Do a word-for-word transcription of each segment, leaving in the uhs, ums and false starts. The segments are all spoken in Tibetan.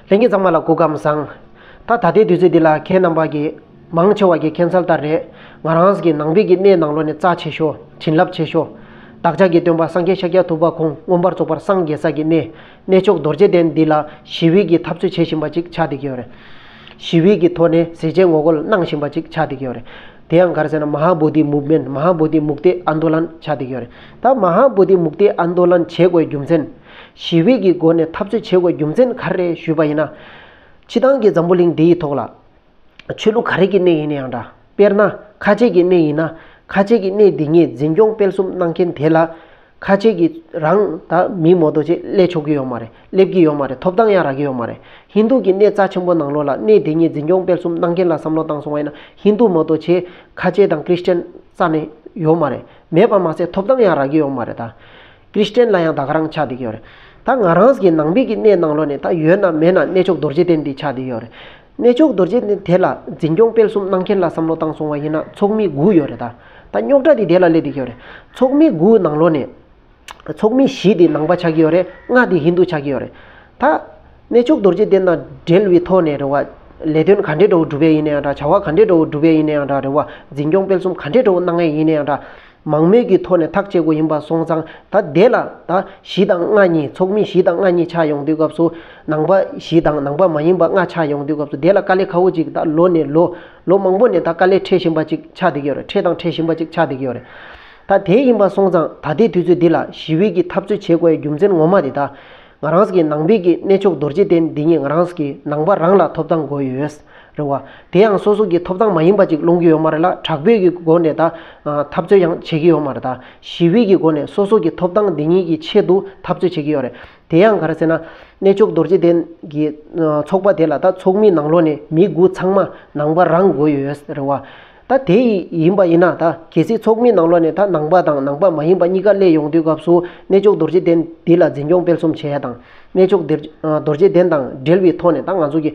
ལྷན་རྒྱས་ཚང་མ་ལ་སྐུ་ཁམས་བཟང་། ད་ད་ལྟའི་དུས་ཚོད་འདི་ལ་ཁྱེད་རྣམ་པ་གིས་མང་ཆེ་བ་གིས་མཁྱེན་གསལ་ལྟར་རེད། ང་རང་གི་ནང་པའི་གི་གནས་ནང་ལོགས་ནས་རྩ་ཆེ་ཤོས། བྱིན་རླབས་ཆེ་ཤོས། བདག་ཅག་གི་སྟོན་པ་སངས་རྒྱས་ཤཱཀྱ་ཐུབ་པ་ཁོང་མངོན་པར་རྫོགས་པར་སངས་རྒྱས་ས་གི་གནས། གནས་མཆོག་རྡོ་རྗེ་གདན་འདི་ལ་ཞི་བའི་གི་འཐབ་རྩོད་བྱེད་བཞིན་པ་ཅིག་ཆགས་བསྡད་ཀྱི་ཡོད་རེད། ཞི་བའི་གི་ཐོག་ནས་ཟས་བཅད་ངོ་རྒོལ་གནང་བཞིན་པ་ཅིག་ཆགས་བསྡད་ཀྱི་ཡོད་རེད། དེ་ཡང་ག་རེ་ཟེར་ན། མ་ཧཱ་བོ་དྷི་མུབ་མེན། མ་ཧཱ་བོ་དྷི་མུག་ཏི་ཨན་དོ་ལན་ཆགས་བསྡད་ཀྱི་ཡོད་རེད། ད་མ་ཧཱ་བོ་དྷི་མུག་ཏི་ཨན་དོ་ལན་བྱེད་དགོས་རྒྱུ་མཚན། ཞི་བའི་གི་སྒོ་ནས་འཐབ་རྩོད་བྱེད་དགོས་རྒྱུ་མཚན་ག་རེ་ཞུས་པ་ཡིན་ན། སྤྱིར་བཏང་གི་འཛམ་བུ་གླིང་འདིའི་ཐོག་ལ། ཆོས་ལུགས་ག་རེ་གི་གནས་ཡིན་ན་ཡང་འདྲ། དཔེར་ན་ཁ་ཆེ་གི་གནས་ཡིན་ན། ཁ་ཆེ་གི་གནས་འདི་ཉིད་འཛིན་སྐྱོང་སྤེལ་གསུམ་གནང་མཁན་དེ་ལ། ཁ་ཆེ་གི་རང་ད་མི་མོ་ཏོ་ཆེ་སླེབས་ཆོག་གི་ཡོད་མ་རེད། སླེབས་ཀྱི་ཡོད་མ་རེད། ཐོབ་ཐང་ཡང་རག་གི་ཡོད་མ་རེད། ཧིན་དུ་གི་གནས་རྩ་ཆེན་པོ་ནང་ལོགས་ལ་གནས་འདི་ཉིད་འཛིན་སྐྱོང་སྤེལ་གསུམ་གནང་མཁན་ལ་བསམ་བློ་བཏང་སོང་བ་ཡིན་ན། ཧིན་དུ་མོ་ཏོ་ཆེ་ཁ་ཆེ་དང་ཁྲིས་ཅན་རྩ་ནས་ཡོད་མ་རེད། མེད་པ་མ་ཟད་ཐོབ་ཐང་ཡང་རག་གི་ཡོད་མ་རེད་ད། ཁྲིས་ཅན་ལ་ཡང་ད་ག་རང་ཆགས་བསྡད་ཀྱི་ཡོད་རེད། ད་ང་རང་གི་ནང་པའི་གི་གནས་ནང་ལོགས་ནས་ད་ཡོད་ན་མེད་ན་གནས་མཆོག་རྡོ་རྗེ་གདན་འདི་ཆགས་བསྡད་ཡོད་རེད། གནས་མཆོག་རྡོ་རྗེ་གདན་དེ་ལ་འཛིན་སྐྱོང་སྤེལ་གསུམ་གནང་མཁན་ལ་བསམ་བློ་བཏང་སོང་བ་ཡིན་ན། ཚོགས་མི་དགུ་ཡོད་རེད་ད། ད་རྙོག་དྲ་དེ་དེ་ལ་སླེབས་བསྡད་ཀྱི་ཡོད་རེད། ཚོགས་མི་དགུ་ནང་ལོགས་ནས། ཚོགས་མི་བཞི་དེ་ནང་པ་ཆགས་ཀྱི་ཡོད་རེད། ལྔ་དེ་ཧིན་དུ་ཆགས་ཀྱི་ཡོད་རེད། ད་གནས་མཆོག་རྡོ་རྗེ་གདན་དང་འབྲེལ་བའི་ཐོག་ནས་རེད་བ། ལས་དོན་ག་འདྲའི་འདྲ་བོ་སྒྲུབ་ཡས་ཡིན་ན་ཡང་འདྲ། བྱ་བ་ག་འདྲའི་འདྲ་བོ་སྒྲུབ་ཡས་ཡིན་ན་ཡང་འདྲ། རེད་བ། འཛིན་སྐྱོང་སྤེལ་གསུམ་ག་འདྲའི་འདྲ་བོ་གནང་ཡས་ཡིན་ན་ཡང་འདྲ། མང་མོས་ཀྱི་ཐོག་ནས་ཐག་བཅད་དགོས་ཡིན་པ་སོང་ཙང་། ད་དེ་ལ་ད་བཞི་དང་ལྔ་གཉིས། ཚོགས་མི་བཞི་དང་ལྔ་གཉིས་ཆགས་ཡོང་དུས་སྐབས་སུ། ནང་པ་བཞི་དང་ནང་པ་མ་ཡིན་པ་ལྔ་ཆགས་ཡོང་དུས་སྐབས་སུ། དེ་ལ་དཀའ་ལས་ཁག་པོ་ཅིག་ད་ལོ་ནས་ལོ། ལོ་མང་པོ་ནས་ད་དཀའ་ལས་འཕྲད་བཞིན་པ་ཅིག་ཆགས་བསྡད་ཀྱི་ཡོད་རེད། འཕྲད་དང་འཕྲད་བཞིན་པ་ཅིག་ཆགས་བསྡད་ཀྱི་ཡོད་རེད། ད་དེ་ཡིན་པ་སོང་ཙང་། ད་ལྟའི་དུས་ཚོད་འདི་ལ་ཞི་བའི་གི་འཐབ་རྩོད་བྱེད་དགོས་ཡའི་རྒྱུ་མཚན་ངོ་མ་དེ། ད་ང་རང་གི་ནང་པའི་གི་གནས་མཆོག་རྡོ་རྗེ་གདན་འདི་ཉིད་ང་རང་གི་ནང་པ་རང་ལ་ཐོབ་ཐང་དགོས་ཡོད། རེད་བ། དེ་ཡང་སོ་སོ་གི་ཐོབ་ཐང་མ་ཡིན་པ་ཅིག་སློང་གི་ཡོད་མ་རེད་ལ། དྲག་པོའི་གི་སྒོ་ནས་ད་འཐབ་རྩོད་ཡང་བྱེད་ཀྱི་ཡོད་མ་རེད། ད་ཞི་བའི་གི་སྒོ་ནས་སོ་སོ་གི་ཐོབ་ཐང་འདི་ཉིད་ཀྱི་ཆེད་དུ་འཐབ་རྩོད་བྱེད་ཀྱི་ཡོད་རེད། དེ་ཡང་ག་རེ་ཟེར་ན། གནས་མཆོག་རྡོ་རྗེ་གདན་གྱི་ཚོགས་པ་དེ་ལ་ད་ཚོགས་མི་ནང་ལོགས་ནས་མི་དགུ་ཚང་མ་ནང་པ་རང་དགོས་ཡོད། རེད་བ། ད་དེ་ཡིན་པ་ཡིན་ན། ད་གལ་སྲིད་ཚོགས་མི་ནང་ལོགས་ནས་ད་ནང་པ་དང་ནང་པ་མ་ཡིན་པ་གཉིས་ཀ་སླེབས་ཡོང་དུས་སྐབས་སུ། གནས་མཆོག་རྡོ་རྗེ་གདན་འདི་ལ་འཛིན་སྐྱོང་སྤེལ་གསུམ་བྱེད་ཡ་དང་། གནས་མཆོག་རྡོ་རྗེ་གདན་དང་འབྲེལ་བའི་ཐོག་ནས་ད་ང་ཚོ་གི་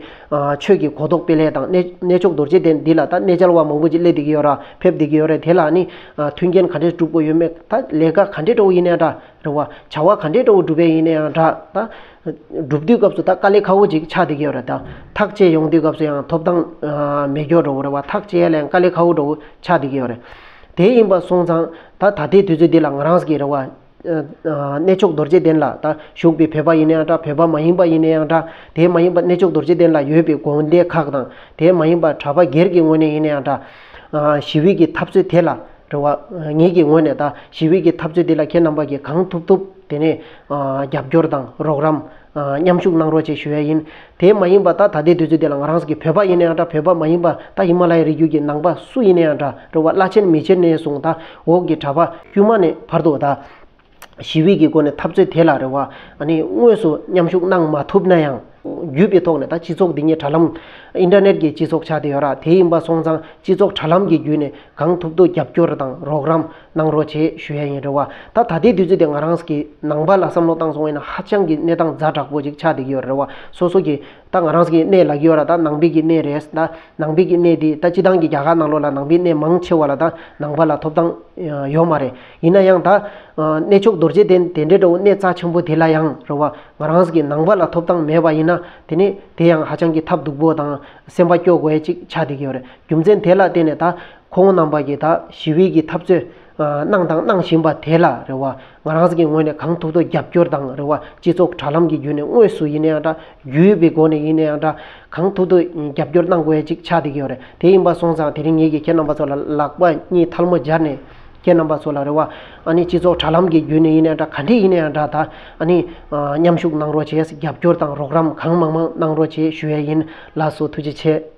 ཆོས་ཀྱི་གོ་རྟོགས་སྤེལ་ཡ་དང་། གནས་གནས་མཆོག་རྡོ་རྗེ་གདན་འདི་ལ་ད་གནས་མཇལ་བ་མང་པོ་ཅིག་སླེབས་བསྡད་ཀྱི་ཡོད་ར། ཕེབས་བསྡད་ཀྱི་ཡོད་རེད། དེ་ལ་ནི་མཐུན་རྐྱེན་ག་འདྲས་སྒྲུབ་དགོས་ཡོད་མེད། ད་ལས་ཀ་ག་འདྲས་འདྲ་བོ་ཡིན་ནའང་འདྲ། རེད་བ། བྱ་བ་ག་འདྲས་འདྲ་བོ་སྒྲུབ་ཡ་ཡིན་ནའང་འདྲ། ད་སྒྲུབ་དུས་སྐབས་སུ་ད་དཀའ་ལས་ཁག་པོ་ཅིག་ཆགས་བསྡད་ཀྱི་ཡོད་རེད། ད་ཐག་བཅད་ཡོང་དུས་སྐབས་སུ་ཡང་ཐོབ་ཐང་མེད་སྐྱོ་འདྲ་བོ། རེད་བ། ཐག་བཅད་ཡ་ལ་ཡང་དཀའ་ལས་ཁག་པོ་འདྲ་བོ་ཆགས་བསྡད་ཀྱི་ཡོད་རེད། དེ་ཡིན་པ་སོང་ཙང་། ད་ད་ལྟའི་དུས་ཚོད་འདི་ལ་ང་རང་གི་རེད་བ། གནས་མཆོག་རྡོ་རྗེ་གདན་ལ་ད་བཞུགས་པའི་བོད་པ་ཡིན་ནའང་འདྲ། བོད་པ་མ་ཡིན་པ་ཡིན་ནའང་འདྲ། དེ་མ་ཡིན་པ་གནས་མཆོག་རྡོ་རྗེ་གདན་ལ་ཡོད་པའི་དགོན་སྡེ་ཁག་དང་། དེ་མ་ཡིན་པ་གྲྭ་པ་སྒེར་གྱི་ངོས་ནས་ཡིན་ནའང་འདྲ། ཞི་བའི་གི་འཐབ་རྩོད་དེ་ལ། རེད་བ། ངེད་ཀྱི་ངོས་ནས་ད་ཞི་བའི་གི་འཐབ་རྩོད་འདི་ལ་ཁྱེད་རྣམ་པ་གིས་གང་ཐུབ་ཐུབ་དེ་ནས་རྒྱབ་སྐྱོར་དང་རོགས་རམ། མཉམ་ཞུགས་གནང་རོགས་ཅེས་ཞུ་ཡ་ཡིན། དེ་མ་ཡིན་པ་ད་ད་ལྟའི་དུས་ཚོད་འདི་ལ་ང་རང་གི་བོད་པ་ཡིན་ནའང་འདྲ། བོད་པ་མ་ཡིན་པ་ད་ཧི་མ་ལ་ཡའི་རི་རྒྱུད་ཀྱི་ནང་པ་སུ་ཡིན་ནའང་འདྲ། རེད་བ། བླ་ཆེན་མི་ཆེན་ནས་བཟུང་ད་འོག་གི་གྲྭ་པ་དཀྱུས་མ་ནས་བར་དུ་ད། ཞི་བའི་གི་སྒོ་ནས་འཐབ་རྩོད་དེ་ལ་རེད་བ། ཨ་ནི་དངོས་སུ་མཉམ་ཞུགས་གནང་མ་ཐུབ་ན་ཡང་། བརྒྱུད་པའི་ཐོག་ནས་ད་སྤྱི་ཚོགས་འདི་ཉིད་དྲ་ལམ། ཨིན་ཊར་ནེཊ་གི་སྤྱི་ཚོགས་ཆགས་བསྡད་ཡོད་ར། དེ་ཡིན་པ་སོང་ཙང་སྤྱི་ཚོགས་དྲ་ལམ་གྱི་བརྒྱུད་ནས་གང་ཐུབ་ཐུབ་རྒྱབ་སྐྱོར་དང་རོགས་རམ་གནང་རོགས་བྱེད་ཞུ་ཡ་ཡིན། རེད་བ། ད་ད་ལྟའི་དུས་ཚོད་དེ་ང་རང་གི་ནང་པ་ལ་བསམ་བློ་བཏང་སོང་བ་ཡིན་ན་ཧ་ཅང་གི་གནས་སྟངས་ཛ་དྲག་པོ་ཅིག་ཆགས་བསྡད་ཀྱི་ཡོད་རེད་བ། སོ་སོ་གི་ད་ང་རང་གི་གནས་ལབ་ཀྱི་ཡོད་ར། ད་ནང་པའི་གི་གནས་རེད། ད་ནང་པའི་གི་གནས་དེ་ད་སྤྱི་བཏང་གི་རྒྱ་གར་ནང་ལོགས་ལ་ནང་པའི་གནས་མང་ཆེ་བ་ལ་ད་ནང་པ་ལ་ཐོབ་ཐང་ཡོད་མ་རེད། ཡིན་ན་ཡང་ད་གནས་མཆོག་རྡོ་རྗེ་གདན་དེ་འདྲའི་འདྲ་བོ་གནས་རྩ་ཆེན་པོ་དེ་ལ་ཡང་རེད་བ། ང་རང་གི་ནང་པ་ལ་ཐོབ་ཐང་མེད་པ་ཡིན་ན། དེ་ནི་དེ་ཡང་ཧ་ཅང་གི་ཐབས་སྡུག་པོ་དང་སེམས་པ་སྐྱོ་དགོས་ཡ་ཅིག་ཆགས་བསྡད་ཀྱི་ཡོད་རེད། རྒྱུ་མཚན་དེ་ལ་བརྟེན་ནས་ད་ཁོང་རྣམ་པ་གིས་ད་ཞི་བའི་གི་འཐབ་རྩོད་གནང་དང་གནང་བཞིན་པ་དེ་ལ་རེད་བ། ང་རང་ཚོ་གི་ངོས་ནས་གང་ཐུབ་ཐུབ་རྒྱབ་སྐྱོར་དང་རེད་བ། སྤྱི་ཚོགས་དྲ་ལམ་གྱི་བརྒྱུད་ནས་དངོས་སུ་ཡིན་ནའང་འདྲ། བརྒྱུད་པའི་སྒོ་ནས་ཡིན་ནའང་འདྲ། གང་ཐུབ་ཐུབ་རྒྱབ་སྐྱོར་གནང་དགོས་ཡ་ཅིག་ཆགས་བསྡད་ཀྱི་ཡོད་རེད། དེ་ཡིན་པ་སོང་ཙང་དེ་རིང་ངེད་ཀྱིས་ཁྱེད་རྣམ་པ་ཚོ་ལ་ལག་པ་གཉིས་ཐལ་མོ་སྦྱར་ནས། ཁྱེད་རྣམ་པ་ཚོ་ལ་རེད་བ། ཨ་ནི་སྤྱི་ཚོགས་དྲ་ལམ་གྱི་བརྒྱུད་ནས་ཡིན་ནའང་འདྲ། ག་འདྲས་ཡིན་ནའང་འདྲ། ད་ཨ་ནི་མཉམ་ཞུགས་གནང་རོགས་བྱས། རྒྱབ་སྐྱོར་དང་རོགས་རམ་གང་མང་མང་གནང་རོགས་བྱས་ཞུ་ཡ་ཡིན། ལགས་སོ། ཐུགས་རྗེ་ཆེ།